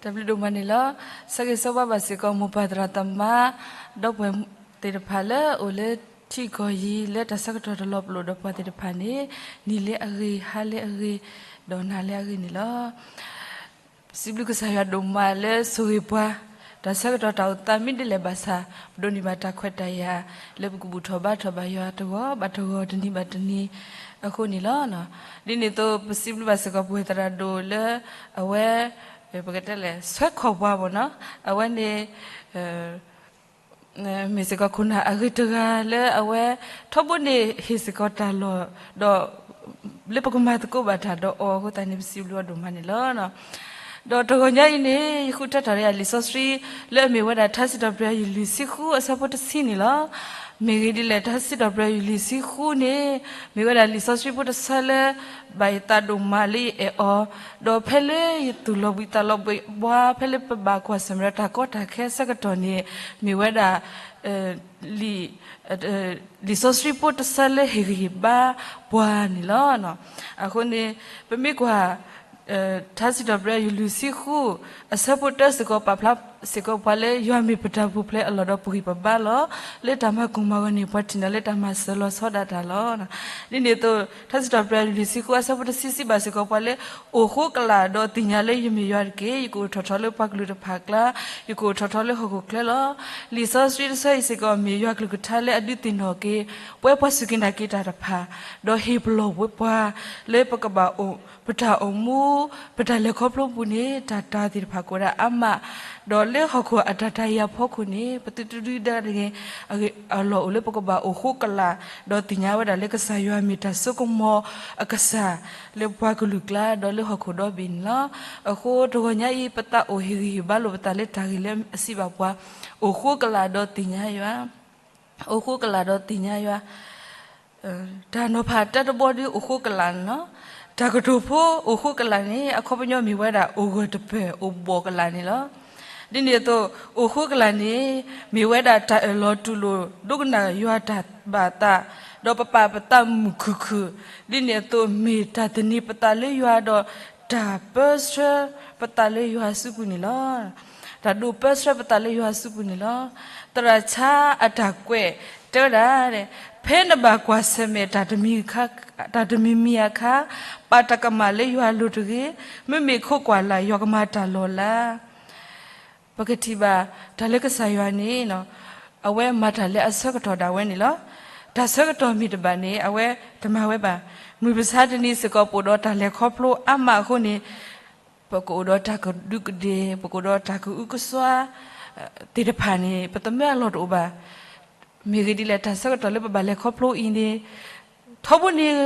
တၢ်ဘျုးဒိၣ်မးန့ၣ်လီၤ. ဆၢဂ့ၤဆၢဝါဘၣ်စ့ၢ်ကီး မိၢ်ပၢ်သရၣ်သမါ ဒီပုၢ်ဝဲၢ်သ့ၣ်တဖၣ်လၢအအိၣ်လၢထံကီၢ်အံၤ လၢတၢ်ဆၢကတီၢ်တလီၤပလိာ်ဒီးပှၤသ့ၣ်တဖၣ်န့ၣ် နံၤလၢအဂ့ၤ, ဟါလၢအဂ့ၤ, ဒီးနၤလၢအဂ့ၤန့ၣ်လီၤ. ပစံးဘျုးကစၢ်ယွၤဒိၣ်မးလၢဆိၣ်ဂ့ၤပှၤ, တၢ်ဆၢကတီၢ်တၢ်အိၣ်သးမ့ၢ်ဒ်လဲၣ်ဘၣ်ဆၣ် ပဒိးန့ၢ်ဘၣ်တၢ်ခွဲးတၢ်ယာ် လၢပကဘူၣ်ထီၣ်ဘါထီၣ်ဘၣ်ယွၤတဂီၤဘၣ်တဂီၤ တနံၤဘၣ်တနံၤအဃိန့ၣ်လီၤ. ဒ်န့ၣ်အသိး ပစံးဘျုးဘၣ်စ့ၢ်ကီး ပဝဲသရၣ်ဒိၣ်လၢအဝဲ ပကတဲလဲၣ် ဆွဲခီၣ်ပှၤမ့ၢ်နီၤ, အဝဲန့ၣ် မ့ၢ်စ့ၢ်ကီးခိၣ်နၢ်အဂ့ၤတဂၤလၢအဝဲ ထီဘိန့ၣ်ဟ့ၣ်စ့ၢ်ကီးတၢ်လီၢ် ဒီး လၢပကမၤသကိးဘၣ်တၢ်ဒီးအီၤအဃိသတးန့ၣ် ပစံးဘျုးအီၤဒိၣ်မးန့ၣ်လီၤ. ဒီးတဂီၤညါအံၤန့ၣ် ယဃုထၢထီၣ်လၢယၤလံာ်စီဆှံ လၢအမ့ၢ်ဝဲဒၣ်ထါစံးထီၣ်ပတြၢၤ ယၤလွံၢ်ဆံဃုအဆၢဖိတဆံန့ၣ်လီၤ. မ့ၢ်ဂ့ၢ်ဒ်လဲၣ် ထါစံးထီၣ်ပတြၢၤ ယၤလွံၢ်ဆံဃုန့ၣ် မ့ၢ်ဝဲဒၣ်လံာ်စီဆှံဖိတဆၢလၢ ဘၣ်ယသးဒိၣ်မးလၢယအဲၣ်အီၤ, ဒီးဖဲလၢယသူၣ်လီၤဘှံးသးလီၤဘှံးပှၤ ဖဲလၢပဘၣ်ကွၢ်ဆၢၣ်မဲာ်ဒီးတၢ်ကီတၢ်ခဲအဆၢကတီၢ်န့ၣ် မ့ၢ်ဝဲဒၣ် လံာ် လံာ်စီဆှံဖိတဆၢလၢဟ့ၣ်ဂံၢ်ဟ့ၣ်ဘါပှၤန့ၣ်လီၤ. အဃိန့ၣ် ပမ့ၢ်ကွၢ် ထါစံးထီၣ်ပတြၢၤ ယၤလွံၢ်ဆံဃု အဆၢဖိတၢစ့ၢ်ကီး ပာ်ဖျါစ့ၢ်ကီးပှၤလၢ ယွၤမ့ၢ်ပတၢ်ပူၤဖျဲးအလီၢ်ဒီးပဂံၢ်ပဘါလီၤ. လၢတၢ်မၤကိၢ်မၤဂီၤန့ၣ် ပှၤထံၣ်န့ၢ်လၢတၢ်မၤစၢၤလီၤဆီဒၣ်တၢ်လီၤ. ဒ်န့ၣ်အသိး ထါစံးထီၣ်ပတြၢၤ ယၤလွံၢ်ဆံဃု အဆၢဖိတဆံစံးဘၣ်စ့ၢ်ကီးပှၤလၢ အိၣ်ဃိကလာ်ဒီးသ့ၣ်ညါလၢယမ့ၢ်ယွၤတက့ၢ်. ယကအိၣ်ထီၣ်ထီလၢပှၤကလုာ်တဖၣ်အကျါ, ယကအိၣ်ထီၣ်ထီလၢဟီၣ်ခိၣ်ချၢလီၤ. လံာ်စီဆှံတဆၢအံၤစ့ၢ်ကီး မ့ၢ်ယွၤကလုၢ်ကထါလၢအဒုးသ့ၣ်နီၣ်က့ၤ ပဝဲပှၤစူၢ်က့ၤနာ်က့ၤတၢ်တဖၣ်, ဒီးဟ့ၣ်ပလီၢ်ပှဲၤပှၤ လၢပကဘၣ်အိၣ် ပတၢ်အိၣ်မူ ပတၢ်လဲၤခီဖျိပူၤန့ၣ် တၢ်တာ်သ့ၣ်တဖၣ်ကအိၣ်ဒၣ်အါမး, ဒီးလၢဟီၣ်ခိၣ်အတၢ်တာ်အံၤအဖီခိၣ်န့ၣ် ပသုတဒုးဒါတဂ့ၤ အလီၢ်အိၣ်လၢပကဘၣ်အိၣ်ဃိကလာ် ဒီးသ့ၣ်ညါဝဲဒၣ်လၢကစၢ်ယွၤမ့ၢ်တၢ်စိကမီၤအကစၢ် လၢပှၤကလုာ်ကျါ ဒီးလၢဟီၣ်ခိၣ်ဒီဘ့ၣ်န့ၣ်လီၤ. အဃိတဂီၤညါအံၤ ပသးအိၣ်ဟ့ၣ်ဂံၢ်ဟ့ၣ်ဘါလိာ်ပသးလၢတၢ်ဂ့ၢ်လၢအစံးဘၣ်ပှၤ အိၣ်ဃိကလာ်ဒီးသ့ၣ်ညါယွၤ, အိၣ်ဃိကလာ်ဒီးသ့ၣ်ညါယွၤ တၢ်နီၤဖးတၢတဘီဒီး အိၣ်ဃိကလာ်န့ၣ်လီၤ. တၢ်ကတိၤဖိအိၣ်ဃိကလာ်န့ၣ် အခီပညီမ့ၢ်ဝဲဒၣ် အိၣ်ဂၢၢ်တပၢၢ် အိၣ်ဘှီၣ်ကလာ်န့ၣ်လီၤ. ဒ်န့ၣ်အသိး အိၣ်ဃိကလာ်န့ၣ် မ့ၢ်ဝဲဒၣ်တၢ်အၢၣ်လီၤတူၢ်လိာ် ဒိကနၣ်ယွၤတၢ်ဘၣ်သး, ဒီးပပာ်ပသးမုာ်ခုၣ်ခုၣ်, ဒ်န့ၣ်အသိး မ့ၢ်တၢ်သန့ၤပသးလၢယွၤဒီး တၢ်ပၢဆှၢပသးလၢယွၤအစုပူၤန့ၣ်လီၤ. တၢ်ဒိးပၢဆှၢပသးလၢယွၤအစုပူၤန့ၣ်လီၤ. သရၣ်ဆါအတၢ်ကွဲးတဲဝဲဒၣ်, ဖဲနဘၣ်ကွၢ်ဆၢၣ်မဲာ်တၢ်တမံၤ တၢ်တမံၤမံၤအခါ, ပာ်တၢ်ကမၣ်လၢယွၤအလိၤတဂ့ၤ. မ့မ့ၢ်ခိးကွၢ်လၢ် ယွၤကမၤတၢ်လီၤလး. ပကထံၣ်ဘၣ်တၢ်လၢကစၢ်ယွၤန့ၣ် အဝဲမၤတၢ်လၢအဆၢကတီၢ်ဒၣ်ဝဲန့ၣ်လီၤ. တၢ်ဆၢကတီၢ်မ့ၢ်တဘၣ်န့ၣ် အဝဲတမၤဝဲဘၣ်. မုၢ်မဆါတနံၤစ့ၢ်ကီး ပအိၣ်ဒီးတၢ်လဲၤခီဖျိအါမးအဃိန့ၣ် ပကအိၣ်ဒီးတၢ်ကဒူးကဒ့ၣ်, ပကအိၣ်ဒီးတၢ်ကအုကစွါသ့ၣ်တဖၣ်န့ၣ် ပသမၢအလီၢ်တအိၣ်ဘၣ်. မ့ၢ်ဂ့ၢ်ဒ်လဲၣ် တၢ်ဆၢကတီၢ်လၢပဘၣ်လဲၤခီဖျိအံၤန့ၣ် ထီဘိန့ၣ်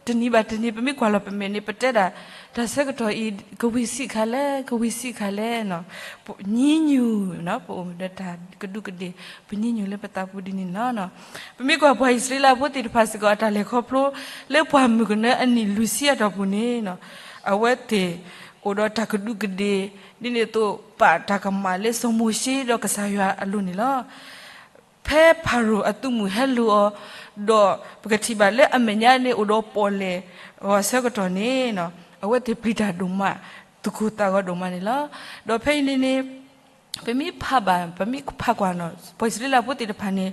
တနံၤဘၣ်တနံၤ ပမ့ၢ်ကွၢ်လီၤပမဲာ်န့ၣ် ပတဲဒၣ် တၢ်ဆၢကတီၢ်အံၤ ကဝံၤဆံးခါလဲၣ်, ကဝံၤဆံးခါလဲၣ်, ပညံညူၣ်, ပအိၣ်ဒီးတၢ်ကဒူးကဒ့ၣ် ပညံညူၣ်လၢပသးပူၤဒ်န့ၣ်လီၤ. ပမ့ၢ်ကွၢ်ပှၤအံၣ်စရ့လးဖိသ့ၣ်တဖၣ်စ့ၢ်ကီး အတၢ်လဲၤခီဖျိ လၢပှၢ်မုၢ်ကနၢအနံၣ်လွံၢ်ဆံအတီၢ်ပူၤန့ၣ် အဝဲသ့ၣ်အိၣ်ဒီးတၢ်ကဒူးကဒ့ၣ် ဒ်န့ၣ်အသိး ပာ်တၢ်ကမၣ်လၢစီၤမိၤၡ့ဒီးကစၢ်ယွၤအလိၤန့ၣ်လီၤ. ဖဲဖၤရိၤအသုးမုၢ်ဟဲလိာ်အီၤ, ဒီးပကထံၣ်ဘၣ်လၢအမဲာ်ညါန့ၣ်အိၣ်ဒီးပီၣ်လဲၣ်အီၤအဆၢကတီၢ်န့ၣ် အဝဲသ့ၣ်ပျံၤတၢ်ဒိၣ်မး, သူၣ်ကိၢ်သးဂီၤဒိၣ်မးန့ၣ်လီၤ. ဒီးဖဲအံၤန့ၣ်န့ၣ် ပမ့ၢ်ဖးဘၣ် ပမ့ၢ်ဖးကွၢ်နီၤ ပှၤအံၣ်စရ့လးဖိသ့ၣ်တဖၣ်န့ၣ်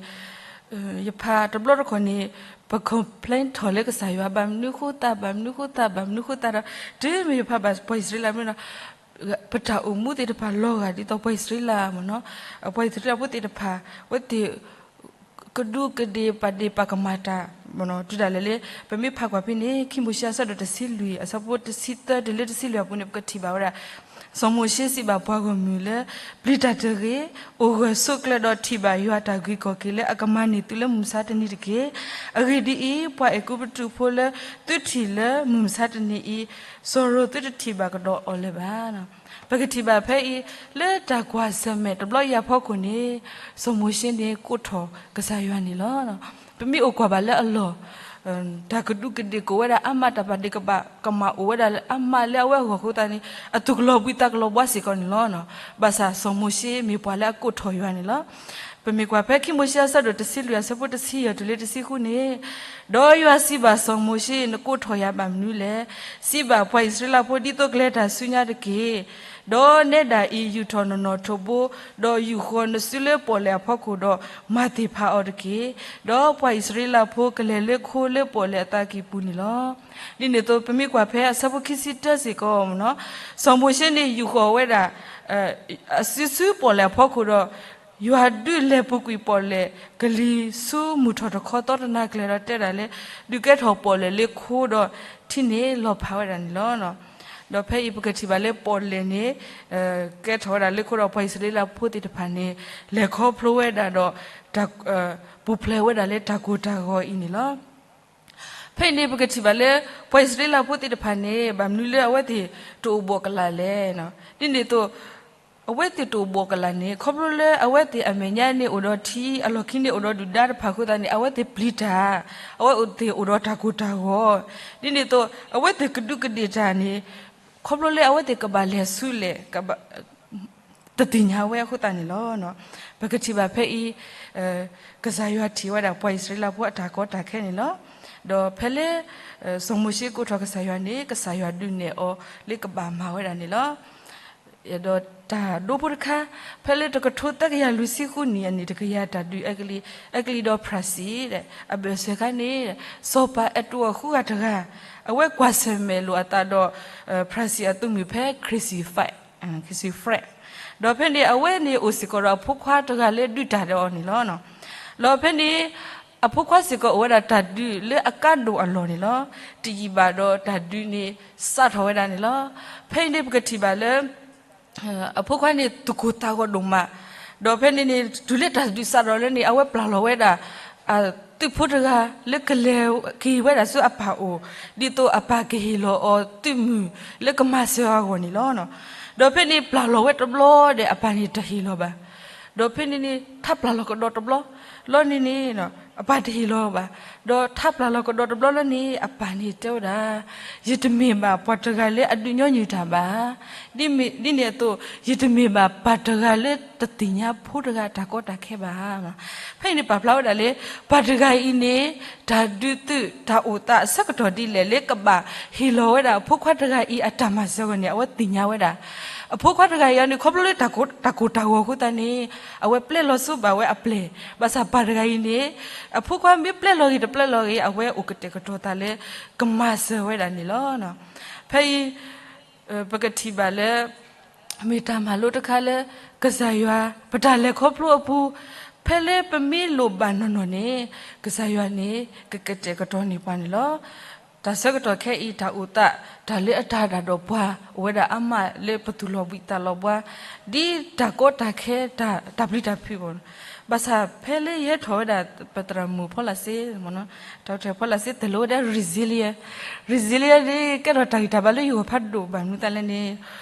ယဖးတဘျီတခီၣ်န့ၣ် ပ complain ထီၣ်လၢကစၢ်ယွၤ ဘၣ်မနုၤဃိသး ဘၣ်မနုၤဃိသး ဘၣ်မနုၤဃိသးဒီး တုၤမ့ၢ်ယဖးဘၣ်ပှၤအံၣ်စရ့လးမ့ၢ်နီၤ ပတၢ်အိၣ်မူသ့ၣ်တဖၣ်လီၤဂာ်ဒ်သိးပှၤအံၣ်စရ့လးမ့ၢ်နီၤ, ပှၤအံၣ်စရ့လးဖိသ့ၣ်တဖၣ် အဝဲသ့ၣ် ကဒူးကဒ့ၣ်ပာ်ဒ့ၣ်ပာ်ကမၣ်တၢ် တုၤဒၣ်လဲာ်လၢ ပမ့ၢ်ဖးကွၢ်ဖဲန့ၣ် ခံမိၤၡ့အဆၢဒိၣ်တဆံလွံၢ် အဆၢဖိတဆံသၢတုၤလၢတဆံလွံၢ်အပူၤန့ၣ် ပကထံၣ်ဘၣ်ဝဲဒၣ် စီၤမိၤၡ့စံးဘၣ်ပှၤဂီၢ်မုၢ်လၢ ပျံၤတၢ်တဂ့ၤ, အိၣ်ဂၢၢ်ဆိးကျၢၤဒီးထံၣ်ဘၣ်ယွၤအတၢ်ဂ့ၤကီၢ်က့ၤလၢအကမၤန့ၢ်သုလၢမုၢ်မဆါတနံၤတက့ၢ်. အဂ့ၢ်ဒ်အံၤ, ပှၤအဲၤကူပတူးဖိလၢသုထံၣ်လၢမုၢ်မဆါတနံၤအံၤ, စီၤရိၤသုတထံၣ်ဘၣ်ကဒီးအီၤလၢၤဘၣ်. ပကထံၣ်ဘၣ်ဖဲအံၤ လၢတၢ်ကွၢ်ဆၢၣ်မဲာ်တဘျီအံၤအဖီခိၣ်န့ၣ် စီၤမိၤၡ့န့ၣ်ကိးထီၣ်ကစၢ်ယွၤန့ၣ်လီၤ. ပမ့ၢ်အိၣ်ကွၢ်ဘၣ်လၢအလီၢ် တၢ်ကဒူးကဒ့ၣ်ကအိၣ်ဝဲဒၣ်အါမး တၢ်ပာ်ဒ့ၣ်ပာ်ကမၣ်အိၣ်ဝဲဒၣ်အါမးလၢအဝဲအဂီၢ်အဃိသတးန့ၣ် အသူၣ်ကလီၤဘှံးသးကလီၤဘှါစ့ၢ်ကီးန့ၣ်လီၤ. ဘၣ်ဆၣ်စီၤမိၤၡ့မ့ၢ်ပှၤလၢအကိးထီၣ်ယွၤန့ၣ်လီၤ. ပမ့ၢ်ကွၢ်ဖဲခံမိၤၡ့အဆၢဒိၣ်တဆံလွံၢ်အဆၢဖိတဆံယဲၢ်တုၤလၢတဆံဃုန့ၣ်, ဒီးယွၤစံးဘၣ်စီၤမိၤၡ့, နကိးထီၣ်ယၤဘၣ်မနုၤလဲၣ်. စံးဘၣ်ပှၤအံၣ်စရ့လးဖိဒ်သိးကလဲၤတၢ်ဆူညါတက့ၢ်. ဒီးနဲဒၣ်အံၤ ယူာ်ထီၣ်နနီၣ်ထိးဘိ, ဒီးယူာ်ဃီၤနစုလၢပီၣ်လဲၣ်အဖီခိၣ်ဒီး မၤတ့ၢ်ဖးအီၤတက့ၢ်. ဒီးပှၤအံၣ်စရ့လးဖိကလဲၤလၢခိလၢပီၣ်လဲၣ်အသးကံၢ်ပူၤန့ၣ်လီၤ. ဒ်န့ၣ်အသိး ပမ့ၢ်ကွၢ်ဖဲအဆၢဖိခံဆံတၢစ့ၢ်ကီး, စီၤမိၤၡ့န့ၣ် ယူာ်ဃီၤဝဲဒၣ် အစုဆူပီၣ်လဲၣ်အဖီခိၣ်ဒီး ယွၤဒုးလဲၤပူၤကွံာ်ပီၣ်လဲၣ်ကလံၤဆူမုၢ်ထီၣ်တခီသီတနၤကျၢၤဒီးတဲဒၣ်လၢ ဒုးကဲထီၣ်ပီၣ်လဲၣ်လၢခိဒီး ထံန့ၣ်လီၤဖးဝဲဒၣ်န့ၣ်လီၤ. ဒီးဖဲအံၤပကထံၣ်ဘၣ်လၢပီၣ်လဲၣ်န့ၣ် ကဲထီၣ်ဝဲဒၣ်လၢခိဒီး ပှၤအံၣ်စရ့လးဖိသ့ၣ်တဖၣ်န့ၣ် လဲၤခီဖျိဝဲဒၣ်ဒီး ပူၤဖျဲးဝဲဒၣ်လၢတၢ်ကိၢ်တၢ်ဂီၤအံၤန့ၣ်လီၤ. ဖဲအံၤန့ၣ် ပကထံၣ်ဘၣ်လၢ ပှၤအံၣ်စရ့လးဖိသ့ၣ်တဖၣ်န့ၣ် ဘၣ်မနုၤလၢအဝဲသ့ၣ်တအိၣ်ဘှီၣ်ကလာ်လဲၣ်. ဒ်န့ၣ်အသိး အဝဲသ့ၣ်တအိၣ်ဘှီၣ်ကလာ်န့ၣ် ခီဖျိလၢအဝဲသ့ၣ်အမဲာ်ညါန့ၣ်အိၣ်ဒီးထံ အလီၢ်ခံန့ၣ်အိၣ်ဒီးဒုၣ်ဒါတဖၣ်အဃိသတးန့ၣ် အဝဲသ့ၣ်ပျံၤတၢ်, အဝဲသ့ၣ်အိၣ်ဒီးတၢ်ကိၢ်တၢ်ဂီၤ, ဒ်န့ၣ်အသိး အဝဲသ့ၣ်ကဒူးကဒ့ၣ်တၢ်န့ၣ် ခီဖျိလၢအဝဲသ့ၣ်ကဘၣ်လဲၤဆူလဲၣ် တသ့ၣ်ညါဝဲအဃိသတးန့ၣ်လီၤ. ပကထံၣ်ဘၣ်ဖဲအံၤ ကစၢ်ယွၤထံၣ်ဝဲဒၣ်ပှၤအံၣ်စရ့လးဖိအတၢ်ကီတၢ်ခဲန့ၣ်လီၤ. ဒီးဖဲလၢ စီၤမိၤၡ့ကိးထီၣ်ကစၢ်ယွၤန့ၣ် ကစၢ်ယွၤဒုးနဲၣ်အီၤလၢကဘၣ်မၤဝဲဒၣ်န့ၣ်လီၤ. ဒီးတၢ်ဒိဖိတခါ ဖဲလၢတကထိသၢကယၤလွံၢ်ဆံဃုနံၣ်အနံၣ်တကယၤတၢ်ဒုးအဲကလံး, အဲကလံးဒီးဖြၣ်စံၣ် အဘၢၣ်စၢၤခါန့ၣ် စီၤပၤအဲၣ်တူးအဃုဂၤတဂၤ အဝဲကွၢ်ဆၢၣ်မဲာ်လိာ်အသးဒီး ဖြၣ်စံၣ်အသုးမုၢ်ဖဲ Crazy Fred, Crazy Fred, ဒီးဖဲန့ၣ် အဝဲန့ၣ်အိၣ်စ့ၢ်ကီးဒီးအဖိခွါတဂၤလၢဒုးတၢ်ဒီးအီၤန့ၣ်လီၤ. ဒီးဖဲန့ၣ် အဖိခွါစ့ၢ်ကီးအိၣ်ဝဲဒၣ်တၢ်ဒုးလၢအကါဒိၣ်အလီၢ်န့ၣ်လီၤ. တယံာ်ဘၣ်ဒီးတၢ်ဒုးန့ၣ် စးထီၣ်ဝဲဒၣ်န့ၣ်လီၤ. ဖဲအံၤန့ၣ် ပကထံၣ်ဘၣ်လၢ အဖိခွါန့ၣ်သူၣ်ကိၢ်သးဂီၤဒိၣ်မး, ဒီးဖဲန့ၣ်န့ၣ် တုၤလၢတၢ်ဒုးစးထီၣ်လၢန့ၣ် အဝဲပျၢ်လီၤဝဲဒၣ် အသုးဖိတဂၤလၢကလဲၤက့ၤဝဲဒၣ်ဆူအပၢ်အိၣ်, ဒ်သိးအပၢ်ကဟ့ၣ်လီၤအီၤသုးမုၢ်လၢကမၤစၢၤအဂီၢ်န့ၣ်လီၤ. ဒီးဖဲန့ၣ်ပျၢ်လီၤဝဲတဘျီဒီး အပၢ်န့ၣ်တဟ့ၣ်လီၤဘၣ်. ဒီးဖဲန့ၣ်န့ၣ် ထါပျၢ်လီၤကဒီးတဘျီလီၤန့ၣ်န့ၣ် အပၢ်တဟ့ၣ်လီၤဘၣ်. ဒီးထါပျၢ်လီၤကဒီးတဘျီလီၤန့ၣ် အပၢ်န့ၣ်တဲဝဲဒၣ်, ယတမ့ၢ်ဘၣ်ပှၤတဂၤလၢအဒုးညီနုၢ်တၢ်ဘၣ်. ဒ်န့ၣ်အသိး ယတမ့ၢ်ဘၣ်ပှၤတဂၤလၢတသ့ၣ်ညါဖိတဂၤအတၢ်ကီတၢ်ခဲဘၣ်. ဖဲအံၤန့ၣ်ပာ်ဖျါဝဲဒၣ်လၢ ပှၤတဂၤအံၤန့ၣ် တၢ်ဒုးသုးတၢ်အိၣ်သးအဆၢကတီၢ်ဒ်လဲၣ်လၢကဘၣ်ဟ့ၣ်လီၤဝဲဒၣ်အဖိခွါတဂၤအံၤအတၢ်မၤစၢၤအဂီၢ်န့ၣ် အဝဲသ့ၣ်ညါဝဲဒၣ်. အဖိခွါတဂၤအံၤန့ၣ် ခီဖျိလၢတၢ်ကိၢ်တၢ်ဂီၤအဃိသတးန့ၣ် အဝဲပျဲလီၤဆိဘၣ်ဝဲအပျဲၢ်, ဘၣ်ဆၣ်ပၢ်တဂၤအံၤန့ၣ် အဖိခွါမ့ၢ်ပျဲလီၤဂ့ၤတပျဲလီၤဂ့ၤ အဝဲအိၣ်ကတဲာ်ကတီၤသးလၢ ကမၤစၢၤဝဲဒၣ်န့ၣ်လီၤ. ဖဲအံၤ ပကထံၣ်ဘၣ်လၢ မ့ၢ်တၢ်မၤလိတခါလၢ ကစၢ်ယွၤ ပတၢ်လဲၤခီဖျိအပူၤ ဖဲလၢပမ့ၢ်လိၣ်ဘၣ်နီၢ်နီၢ်န့ၣ် ကစၢ်ယွၤန့ၣ် ကကတဲာ်ကတီၤန့ၢ်ပှၤန့ၣ်လီၤ. တၢ်ဆၢကတီၢ်ခဲအံၤ တၢ်အိၣ်သး တၢ်လၢအတၢ်ဒၣ်ဒီးပှၤ အိၣ်ဝဲဒၣ်အါမးလၢပသူၣ်လီၤဘှံးသးလီၤဘှါ ဒ်တၢ်ကီတၢ်ခဲ တၢ်ပျံၤတၢ်ဖုးဘၣ်. ဘၣ်ဆၣ်ဖဲလၢယဟဲထီၣ်ဝဲဒၣ် ပသရၣ်မုၣ်ဖီလာ်စ့, တၢ်အိၣ်ဖှိၣ်ဖီလာ်စ့ တၢ်လိၣ်ဝဲဒၣ် resilience, resilience န့ၣ် ကဲထီၣ်တၢ်ဂံၢ်တၢ်ဘါလၢယဂီၢ်ဖးဒိၣ်ဘၣ်မနုၤသတးလဲၣ်န့ၣ်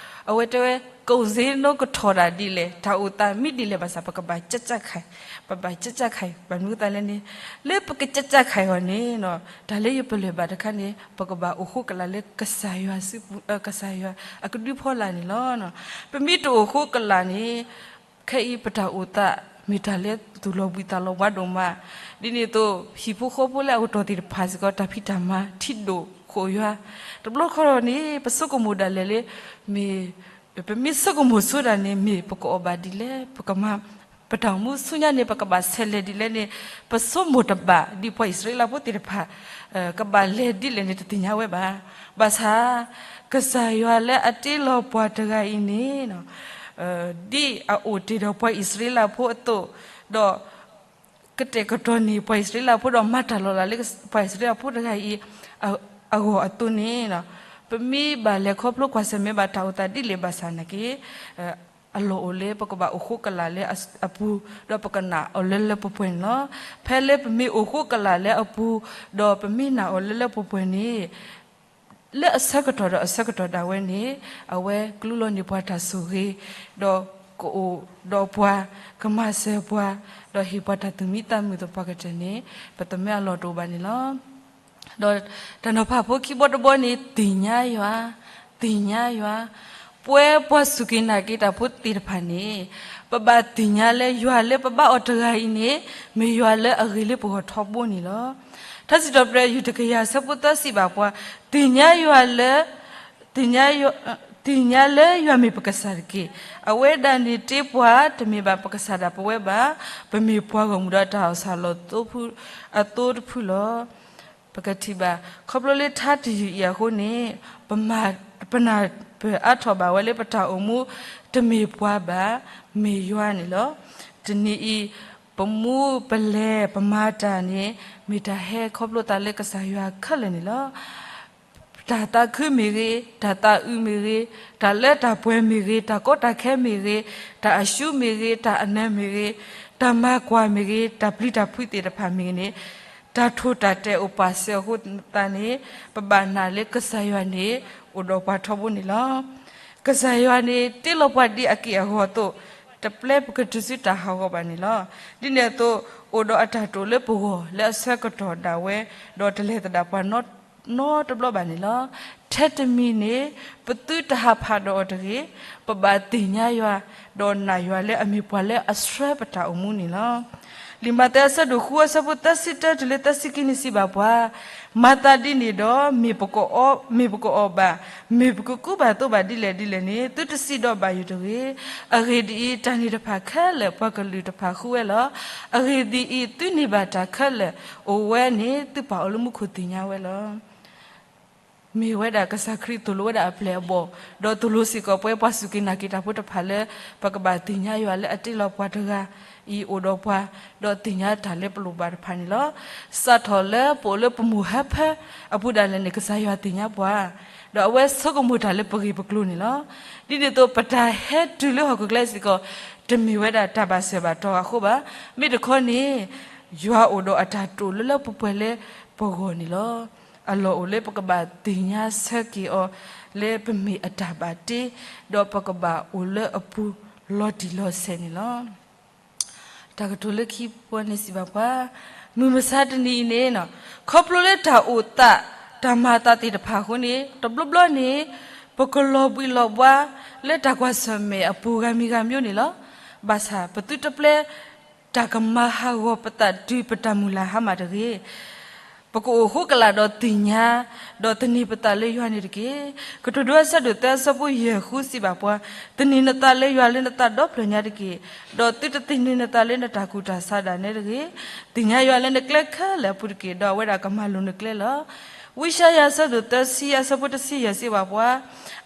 အဝဲတဲဝဲ ကအိၣ်စ့နီကထီၣ်ဒၣ်ဒ်လဲၣ် တၢ်အိၣ်သးမ့ၢ်ဒ်လဲၣ်ဘၣ်ဆၣ် ပကဘၣ်ကၠးကၠးခါ, ပဘၣ်ကၠးကၠးခါ ဘၣ်မနုၤသတးလဲၣ်န့ၣ် လၢပကကၠးကၠးခါအဂီၢ်န့ၣ် တၢ်လၢယပလၢၢ်ဘၣ်တခါန့ၣ် ပကဘၣ်အိၣ်ဃိကလာ်လၢကစၢ်ယွၤစုပူၤ, ကစၢ်ယွၤအကဒုဖီလာ်န့ၣ်လီၤ. ပမ့ၢ်တအိၣ်ဃိကလာ်န့ၣ် ခဲအံၤပတၢ်အိၣ်သး မ့ၢ်တၢ်လၢသူၣ်လီၤဘှံးသးလီၤဘှါဒိၣ်မး, ဒ်န့ၣ်အသိး ဟံၣ်ဖိဃီဖိလၢအကတီၢ်သ့ၣ်တဖၣ်စ့ၢ်ကီး တၢ်ဖံးတၢ်မၤထံဒိၣ်ဃိာ်ယွၤ, တဘျီခီန့ၣ် ပဆိကမိၣ်ဒၣ်လဲာ်လၢ မ့ၢ် ပမ့ၢ်ဆိကမိၣ်ဆိဒၣ်န့ၣ် မ့ၢ်ပကအီၣ်ဘၣ်ဒ်လဲၣ်, ပကမၤ ပတၢ်အိၣ်မူဆူညါန့ၣ် ပကဘၣ်ဆဲးလဲၤဒ်လဲၣ်န့ၣ် ပဆိကမိၣ်တဘၣ် ဒ်ပှၤအံၣ်စရ့လးဖိသ့ၣ်တဖၣ် ကဘၣ်လဲၤဒ်လဲၣ်န့ၣ် တသ့ၣ်ညါဝဲဘၣ်. ဘၣ်ဆၣ် ကစၢ်ယွၤလၢအတ့လီၤပှၤတဂၤအံၤန့ၣ် ဒ်အအိၣ်တ့ၢ်ဒီးပှၤအံၣ်စရ့လးဖိအသိး, ဒီး ကတဲာ်ကတီၤန့ၢ်ပှၤအံၣ်စရ့လးဖိဒီး မၤတၢ်လီၤလးလၢပှၤအံၣ်စရ့လးဖိတဂၤအံၤ အဂီၢ်အသိးန့ၣ်, ပမ့ၢ်ဘၣ်လဲၤခီဖျိကွၢ်ဆၢၣ်မဲာ်ဘၣ်တၢ်အိၣ်သးဒ်လဲၣ်ဘၣ်ဆၣ်နာ်က့ အလီၢ်အိၣ်လၢပကဘၣ်အိၣ်ဃိကလာ်လၢအပူၤ, ဒီးပကနာ်အီၤလၢလၢပှဲၤပှဲၤန့ၣ်လီၤ. ဖဲလၢပမ့ၢ်အိၣ်ဃိကလာ်လၢအပူၤ, ဒီးပမ့ၢ်နာ်အီၤလၢလၢပှဲၤပှဲၤန့ၣ် လၢအဆၢကတီၢ်ဒီးအဆၢကတီၢ်ဒၣ်ဝဲန့ၣ် အဝဲကျူလီၤန့ၢ်ပှၤတၢ်ဆိၣ်ဂ့ၤ, ဒီးကအိၣ်ဒီးပှၤ, ကမၤစၢၤပှၤ, ဒီးဟ့ၣ်ပှၤတၢ်သူၣ်မံသးမုာ်သပှၢ်ကတၢၢ်န့ၣ် ပသးမ့ၢ်အလီၢ်တအိၣ်ဘၣ်န့ၣ်လီၤ. ဒီးတၢ်နီၤဖးဖိခံဘီတဘီန့ၣ် သ့ၣ်ညါယွၤ, သ့ၣ်ညါယွၤ, ပဝဲပှၤစူၢ်က့ၤနာ်က့ၤတၢ်ဖိသ့ၣ်တဖၣ်န့ၣ်, ပဘၣ်သ့ၣ်ညါလၢယွၤလၢပဘါအီၤတဂၤအံၤန့ၣ်, မ့ၢ်ယွၤလၢအဂ့ၤလၢပဂီၢ်ထီဘိန့ၣ်လီၤ. ထါစံးထီၣ်ပတြၢၤ ယူၢ်တကယၤ အဆၢဖိသၢစံးဘၣ်ပှၤ, သ့ၣ်ညါယွၤလၢ သ့ၣ်ညါလၢယွၤမ့ၢ်ပကစၢ်တက့ၢ်. အဝဲဒၣ်န့ၣ်တ့ပှၤ, တမ့ၢ်ဘၣ်ပကစၢ်ဒၣ်ပဝဲဘၣ်. ပမ့ၢ်ပှၤဂီၢ်မုၢ်ဒီးတၢ်အီၣ်ဆၣ်လီၤအသိတဖုလီၤ. ပကထံၣ်ဘၣ် ခီဖျိလၢထါတယုၢ်အံၤအဃိန့ၣ်, ပမၤ ပနၢ်ပၢၢ်အါထီၣ်ဘၣ်ဝဲလၢပတၢ်အိၣ်မူ တမ့ၢ်ပှၤဘၣ်, မ့ၢ်ယွၤန့ၣ်လီၤ. တနံၤအံၤ ပမူပလဲၤပမၤတၢ်န့ၣ် မ့ၢ်တၢ်ဟဲခီဖျိသးလၢကစၢ်ယွၤခဲလၢာ်န့ၣ်လီၤ. တၢ်သးခုမ့ၢ်ဂ့ၤ, တၢ်သးအုးမ့ၢ်ဂ့ၤ, တၢ်လၢတၢ်ပှဲၤမ့ၢ်ဂ့ၤ, တၢ်ကီတၢ်ခဲမ့ၢ်ဂ့ၤ, တၢ်အရှုံးမ့ၢ်ဂ့ၤ, တၢ်အနၢ်မ့ၢ်ဂ့ၤ, တၢ်မၤကွၢ်မ့ၢ်ဂ့ၤ, တၢ်ပျံၤတၢ်ဖုးသ့ၣ်တဖၣ်မ့ၢ်ဂ့ၤန့ၣ်, တၢ်ထိၣ်တၢ်တဲာ်အိၣ်ပာ်စၢၤအဃိသတးန့ၣ်, ပဘၣ်နာ်လၢကစၢ်ယွၤန့ၣ် အိၣ်ဒီးပှၤထီဘိန့ၣ်လီၤ. ကစၢ်ယွၤန့ၣ် တ့လီၤပှၤဒ်အက့ၢ်အဂီၤအသိး, တပျဲပကတုၤဆူတၢ်ဟးဂီၤဘၣ်န့ၣ်လီၤ. ဒ်န့ၣ်အသိး, အိၣ်ဒီးအတၢ်တိာ်လၢပဂီၢ်လၢအဆၢကတီၢ်ဒၣ်ဝဲ, ဒီးတလဲၤသဒၣ်ပှၤနီတဘျီဘၣ်န့ၣ်လီၤ. ထဲတမံၤန့ၣ် ပသုတဟးဖးဒီးအီၤတဂ့ၤ, ပဘၣ်သ့ၣ်ညါယွၤ, ဒီးနာ်ယွၤလၢအမ့ၢ်ပှၤလၢအဆှၢပတၢ်အိၣ်မူန့ၣ်လီၤ. လံာ်မးသဲအဆၢဒိၣ်ဃုအဆၢဖိသၢဆံတၢတုၤလၢသၢဆံခံန့ၣ်စံးဘၣ်ပှၤ, မၤသးဒ်န့ၣ်ဒီး မ့ၢ်ပကအီၣ်, မ့ၢ်ပကအီၣ်ဘၣ်, မ့ၢ်ပကကူဘၣ်သိဘၣ်ဒ်လဲၣ်ဒ်လဲၣ်န့ၣ် သုတစံးဒီးဘၣ်ယိၣ်တဂ့ၤ. အဂ့ၢ်ဒ်အံၤ, တၢ်န့ၣ်တဖၣ်ခဲလၢာ်ပှၤကလုာ်တဖၣ်ဃုဝဲလီၤ. အဂ့ၢ်ဒ်အံၤ, သုန့ၢ်ဘၣ်တၢ်ခဲလၢာ်အိၣ်ဝဲန့ၣ် သုပၢ်အီၤလၢမူခိၣ်သ့ၣ်ညါဝဲလီၤ. မ့ၢ်ဝဲဒၣ်ကစၢ်ခရံာ်သိၣ်လိဝဲဒၣ်အပျဲၢ်အဘီၣ်, ဒီးသိၣ်လိစ့ၢ်ကီးပဝဲပှၤစူၢ်က့ၤနာ်က့ၤတၢ်ဖိတဖၣ်လၢ ပကဘၣ်သ့ၣ်ညါယွၤလၢအတ့လီၤပှၤတဂၤအံၤအိၣ်ဒီးပှၤ, ဒီးသ့ၣ်ညါတၢ်လၢပလိၣ်ဘၣ်တဖၣ်န့ၣ်လီၤ. စးထီၣ်လၢပအိၣ်လၢပမိၢ်ဟၢဖၢအပူၤဒၣ်လဲာ်န့ၣ် ကစၢ်ယွၤသ့ၣ်ညါပှၤ, ဒီးအဝဲဆိကမိၣ်တၢ်လၢပဂ့ၢ်ပကျိၤန့ၣ်လီၤ. ဒ်န့ၣ်အသိး ပတၢ်ဟဲတုၤလၢဟီၣ်ခိၣ်ချၢစ့ၢ်ကီး တမ့ၢ်ဝဲဒၣ်တၢ်ဘၣ်စၢၤဘၣ်တီၤအဃိဘၣ်. မ့ၢ်တခီန့ၣ် ယွၤအိၣ်ဒီးအတၢ်တိာ်လၢလၢပှဲၤပှဲၤလၢပဂီၢ်န့ၣ်လီၤ. အလီၢ်အိၣ်လၢပကဘၣ်သ့ၣ်ညါဆၢက့ၤအီၤလၢပမ့ၢ်အတၢ်ဘၣ်တ့, ဒီးပကဘၣ်အိၣ်လၢအပူၤလီၤတံၢ်လီၤဆဲးန့ၣ်လီၤ. တၢ်ကတိၤလၢခံပူၤန့ၣ်စံးဘၣ်ပှၤ, မုၢ်မဆါတနံၤအံၤန့ၣ် ခီဖျိလၢတၢ်အိၣ်သး တၢ်မၤအသးသ့ၣ်တဖၣ်အဃိန့ၣ် တဘျီဘျီန့ၣ် ပကလီၤဘှံးလီၤဘှါလၢတၢ်ကွၢ်ဆၢၣ်မဲာ်အပူၤဂၤမံၤဂၤမံၤန့ၣ်လီၤ. ဘၣ်ဆၣ်ပသုတပျဲ တၢ်ကမၤဟးဂီၤပသးတုၤပတၢ်မုၢ်လၢ်ဟါမၢ်တဂ့ၤ. ပကအိၣ်ဃိကလာ်ဒီးသ့ၣ်ညါ, ဒီးသန့ၤပသးလၢယွၤန့ၣ်တက့ၢ်. ကတိၤဒိအဆၢဒိၣ်သၢအဆၢဖိယဲၢ်ဃုစံးဘၣ်ပှၤ, သန့ၤနသးလၢယွၤလၢနသးဒီဖျၢၣ်ညါတက့ၢ်, ဒီးသုတသန့ၤနသးလၢနတၢ်ကူၣ်တၢ်ဆးဒၣ်နဲတဂ့ၤ. သ့ၣ်ညါယွၤလၢနကျဲခဲလၢာ်အပူၤတက့ၢ်, ဒီးအဝဲဒၣ်ကမၤလိၤနကျဲလီၤ. ဝံယၡါယၤအဆၢဒိၣ်သၢဆံအဆၢဖိတဆံယဲၢ်စံးဘၣ်ပှၤ,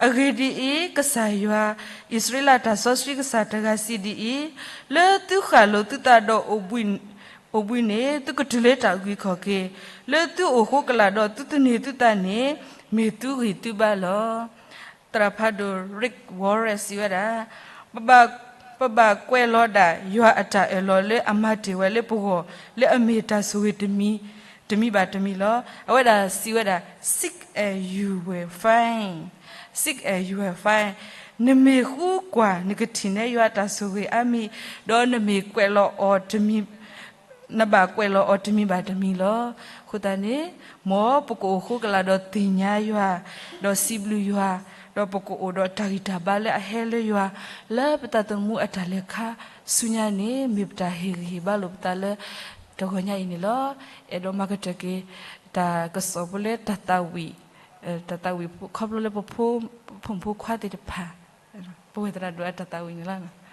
အဂ့ၢ်ဒ်အံၤ, ကစၢ်ယွၤ, အံၣ်စရ့လးတၢ်စီဆှံကစၢ်တဂၤစံးဒ်အံၤ, လၢသုဃၣ်လိာ်သုသးဒီး အိၣ်ဘှံးန့ၣ် သုကတုၤလၢတၢ်အုၣ်က့ၤခီၣ်က့ၤ, လၢသုအိၣ်ဃိကလာ်ဒီးသုသန့ၤသုသးန့ၣ် မ့ၢ်သုဂံၢ်သုဘါလီၤ. သရၣ်ဖးဒိၣ် Rick Warren စံးဝဲဒၣ်, ပဘၣ်, ပဘၣ်ကွဲးလီၤဒၣ်ယွၤအတၢ်အၢၣ်လီၤလၢအမၤတ့ၢ်ဝဲလၢပဂီၢ် လၢအမ့ၢ်တၢ်ဆိၣ်ဂ့ၤတမံၤ, တမံၤဘၣ်တမံၤလီၤ. အဝဲဒၣ်စံးဝဲဒၣ်, seek and you will find, seek and you will find, နမ့ၢ်ဃုကွၢ် နကထံၣ်န့ၢ်ယွၤအတၢ်ဆိၣ်ဂ့ၤအါမံၤ, ဒီးနမ့ၢ်ကွဲးလီၤအီၤတမံၤ နဘၣ်ကွဲးလီၤအီၤတမံၤဘၣ်တမံၤလီၤ. အဃိသတးန့ၣ်, မ်ပကအိၣ်ဃိကလာ်ဒီးသ့ၣ်ညါယွၤ, ဒီးစံးဘျုးယွၤ, ဒီးပကအိၣ်ဒီးတၢ်ဂံၢ်တၢ်ဘါလၢအဟဲလၢယွၤ, လၢပသးသမူအတၢ်လဲၤခါဆူညါန့ၣ် မ့ၢ်ပတၢ်ဟ့ၣ်ဂံၢ်ဟ့ၣ်ဘါလိာ်ပသးလၢတဂီၤညါအံၤန့ၣ်လီၤ. အဲၣ်ဒိးမၤကတၢၢ်က့ၤ တၢ်ကစီၣ်ဖိလၢတၢ်သးဝံၣ်, တၢ်သးဝံၣ် ခီဖျိလၢပဖိမုၣ်ဖိခွါသ့ၣ်တဖၣ်, ပဝဲသရၣ်ဒိၣ်အတၢ်သးဝံၣ်န့ၣ်လီၤ.